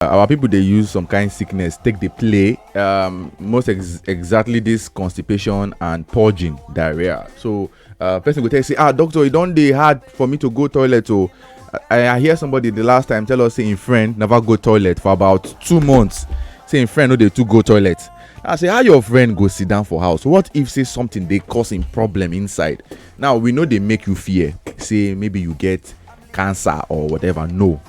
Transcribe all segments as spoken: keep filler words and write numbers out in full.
Our people dey use some kind sickness take dey play, um, most ex exactly this constipation and purging, diarrhea. So uh, person go tell you say, "Ah, doctor, e don dey hard for me to go toilet o." I, I hear somebody the last time tell us say im friend never go toilet for about two months. Say im friend no dey too go toilet. I say, "How your friend go sit down for house? What if say something dey cause im problem inside?" Now, we no dey make you fear say maybe you get cancer or whatever, no.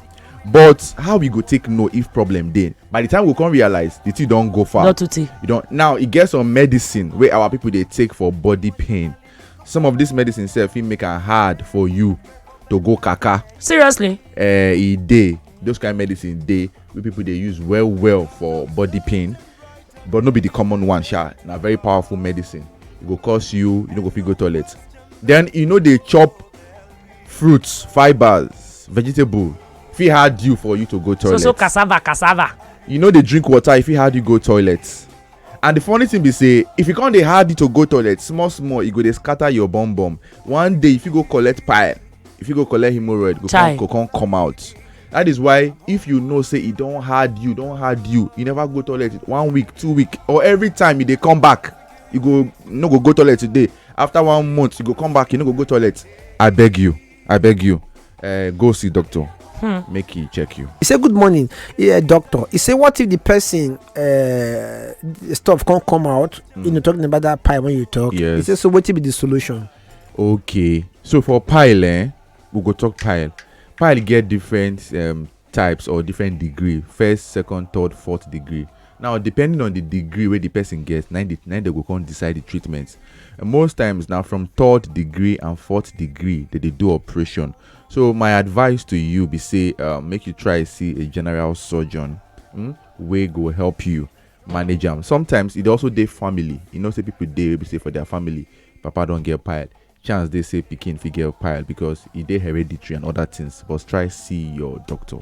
But how we go take know if problem dey? By the time we come realize, the thing don go far. Not too tey. You don, now, e get some medicine wey our people dey take for body pain. Some of this medicine sef fit make am hard for you to go kaka. Seriously? Eh, e dey. Those kind medicine dey wey people dey use well well for body pain, but no be the common one sha. Na very powerful medicine. E go cause you, you no go fit go toilet. Then you no dey chop fruits, fibers, vegetable, fit hard you for you to go toilet. So so cassava, cassava. You no dey drink water, e fit hard you go toilet. And the funny thing be say, if e come dey hard you to go toilet, small small e go dey scatter your bum bum. One day, if you go collect pile, if you go collect hemorrhoid, go come, go come come out. That is why, if you know say e don hard you, don hard you, you never go toilet one week, two week, or every time you dey come back, you go, no go go toilet today. After one month, you go come back, you no go go toilet. I beg you, I beg you, uh, go see doctor. Hmm. Make he check you. He say, "Good morning, yeah, doctor." He say, "What if the person, uh, stuff can't come out?" Mm. You know, talking about that pile when you talk. Yes. He say, "So what will be the solution?" Okay. So for pile, eh, we go talk pile. Pile get different, um, types or different degree: first, second, third, fourth degree. Now, depending on the degree where the person gets, nine they, nine they go come decide the treatment. And most times now, from third degree and fourth degree, they, they do operation. So my advice to you be say, uh, make you try see a general surgeon, hmm, wey go help you manage am. Sometimes it also dey family. You know, say people dey wey be say for their family, papa don get pile. Chance dey say pikin fit get pile because e dey hereditary and other things. But try see your doctor.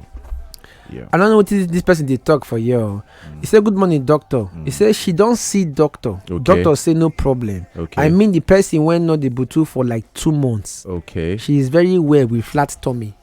Yeah. I don't know what this, this person dey talk for you. Mm. He said, "Good morning, doctor." Mm. He said she don't see doctor. Okay. Doctor say no problem. Okay. I mean, the person went not the butu for like two months. Okay. She is very well with flat tummy.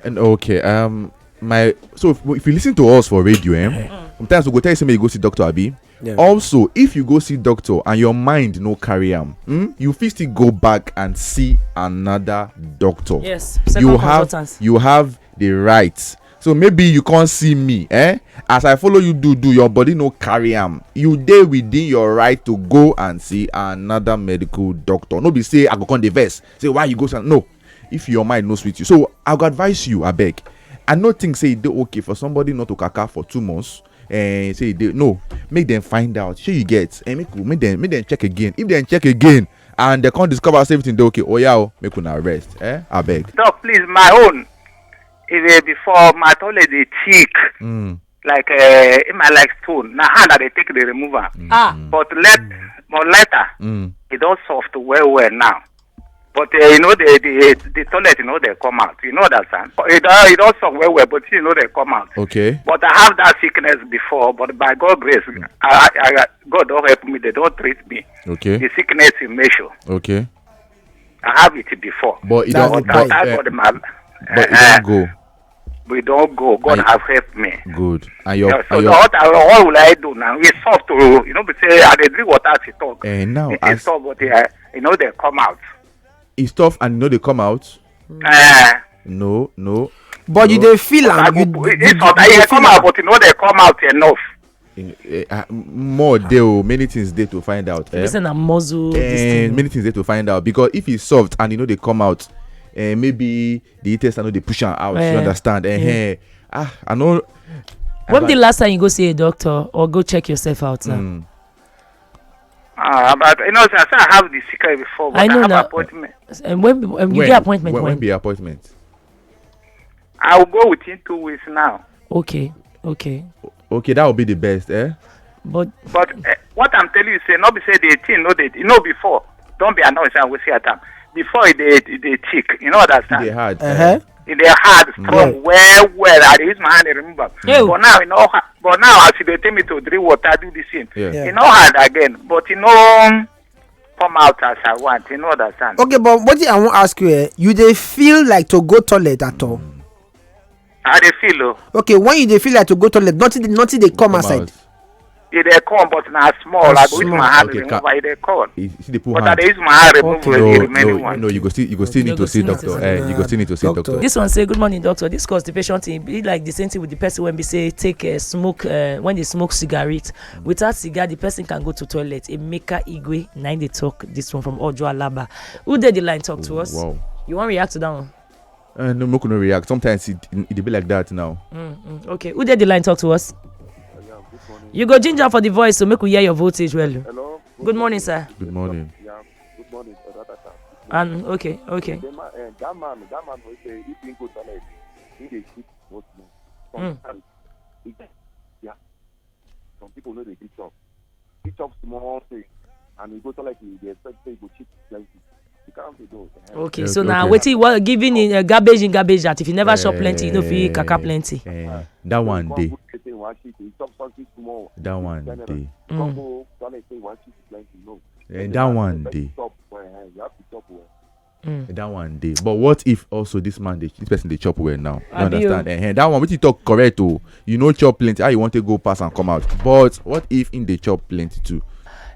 And okay, um, my, so if, if you listen to us for radio, eh, sometimes we go tell you say make you go see doctor, abi. Yeah. Also, if you go see doctor and your mind no carry am, hmm, you fit still go back and see another doctor. Yes, second consultants. You have the right. So maybe you can't see me, eh? As I follow you do, do your body no carry am. You dey within your right to go and see another medical doctor. No be say I go come dey vex. Say why you go see am? No. If your mind no sweet you. So I go advise you, abeg. I no think say e dey okay for somebody not to kaka for two months. Eh, say e dey, no, make them find out. Shey you get? Eh, make, make them, make them check again. If they check again and they can't discover say everything dey okay, oh yeah, oh, make una rest. Eh, abeg. Doc, please, my own. If, eh, before my toilet dey thick, mm, like, eh, in my like stone. Na hand I dey take dey remove am. Ah. But let, but later, mm, e don soft well well now. But, eh, you know, the, the, the toilet, you know, they come out. You know that, son? It, uh, it also well, well, but you know, they come out. Okay. But I have that sickness before, but by God's grace, I, I, I, God don't help me. They don't treat me. Okay. The sickness in measure. Okay. I have it before. But it don't, but, but I, eh, got my, but it, eh, don't go. We don't go. God have helped me. Good. And your, yeah, so and your, what I, what will I do now? It's soft to, you know, be say I dey drink water as you talk. Eh, now, it is as soft, but, eh, you know, they come out. It's tough and you know they come out. Eh. No, no. But you, no, dey feel am. You, you, you, dey come out, but you know they come out enough. In, eh, ah, m-, more dey o, many things dey to find out. This, eh? Person na muzzle, this, eh, thing. Many things dey to find out, because if it's soft and you know they come out, eh, maybe the taste, I know they push am out. You, eh, understand? Eh, yeah. Eh. Ah, I know. When the last time you go see a doctor or go check yourself out now? Mm. Ah, but you know, sir, I have the secret before, but I know I have now. Appointment. And when, when you get appointment, when, when, when be appointment? I will go within two weeks now. Okay, okay. O-, okay, that will be the best, eh? But, but, eh, what I'm telling you, say, no be say the thing, no, they, you know, before, don't be annoyed, I will say at time. Before, they, they thick, you know, understand? They hard. Uh-huh. Eh? It dey hard, strong, yeah, well, well. I dey use my hand, dey remove am. Yeah. But now, you know, ha-, but now, as you dey tell me to drink water, do this thing, yeah, yeah, you know, hard again. But you know, come out as I want. You know, understand? Okay, but what I want ask you, eh, you dey feel like to go toilet at all? Mm. I dey feel o. Okay, when you dey feel like to go toilet, nothing nothing dey come outside. E dey come, but na small. Na I go use small. My hand Okay, remove. ca- E dey come. You see the poor But I hand. Dey use my hand remove. No, The remaining no, one. No. You go still, you go still You need go to see still need to doctor. see Eh, you go still need to see Doctor. Doctor. This one say, "Good morning, doctor. This constipation thing be like the same thing with the person when be say take uh, smoke uh, when they smoke cigarette. Without cigar, the person can go to toilet." Emeka Igwe, nine dey talk. This one from Ojo Alaba. Who dey the line talk to us? Wow. You want react to that one? Uh, no, make we no react. Sometimes it, it dey be like that now. Mm, okay. Who dey the line talk to us? You go ginger for the voice, so make we hear your voltage well. Hello. Good morning, sir. Good morning. Yeah, good morning, Oga Tata. And okay, okay. The man, uh, that man, that man wey say if he go toilet, he dey shit most more. Mm. Sometimes, he, yeah, some people no dey fit chop. He chop small thing, and he go toilet, he dey expect say he go shit plenty. You can't be do. Okay, Yeah, so okay, now okay. Wetin what giving in uh, garbage in garbage out. If you never shop plenty, you know fit kaka plenty. Eh, that one Come day. Go say one shit, he chop something small. That one General. day. Come Mm. Go toilet say one shit plenty. No. Eh, that one day. Chop, well, eh, you have to chop well. Mm. That one day. But what if also this man, dey, this person dey chop well now? You Abi o. Understand? Eh, eh, that one, which you talk correct, oh, you know, chop plenty. How you want to go pass and come out? But what if in dey chop plenty too?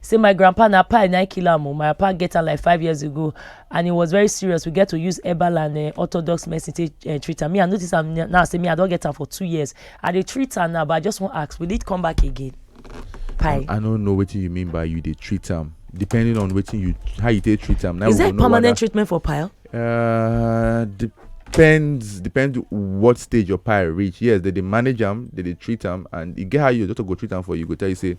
Say my grandpa na pie na kill am o. My papa get am like five years ago, and he was very serious. We get to use herbal and uh, orthodox medicine take uh, treat am. Me, I notice am n- now. Say me, I don get am for two years. I dey treat am now, but I just wan ask, will it come back again? Pie. I don't know what you mean by you dey treat am. Depending on what you how you take treat am. Now Is we there go a know permanent whether- treatment for pile? Uh, depends depends what stage your pile reach. Yes, they dey manage am, they dey treat am, and you get how you just go treat am for you go tell you say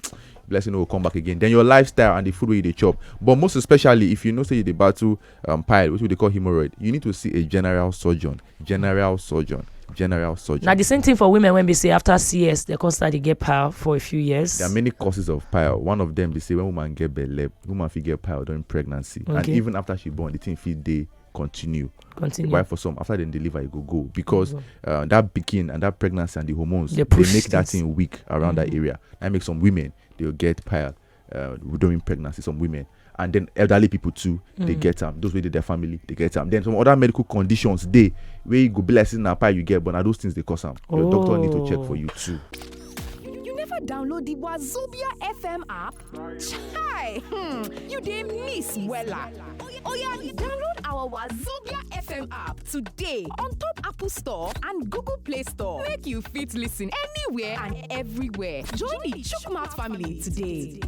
blessing will come back again. Then your lifestyle and the food wey you dey chop. But most especially if you know say you dey battle um pile, which we dey call hemorrhoid, you need to see a general surgeon. General surgeon. General surgeon. Na the same thing for women when we say after C S, they come start to get pile for a few years. There are many causes of pile. One of them, they say when woman get belle, woman fit get pile during pregnancy, and Okay. Even after she born, the thing fit dey continue. Continue. Why for some after dem deliver e go go because Go. Uh, that pikin and that pregnancy and the hormones They dey push make that things. Thing weak around that area. That make some women dey get pile uh, during pregnancy. Some women and then elderly people too they get am. Those wey dey their family they get am. Then some other medical conditions dey wey e go be like say na pile you get, but na those things dey cause am. Your doctor need to check Oh. For you too. You never download the Wazobia F M app? Chai! Hmm, you dey miss wella. Oya, download our Wazobia F M app today on top Apple Store and Google Play Store. Make you fit listen anywhere and everywhere. Join the Chukmat family today.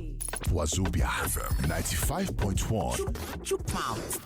Wazobia F M ninety-five point one. Chukmouth.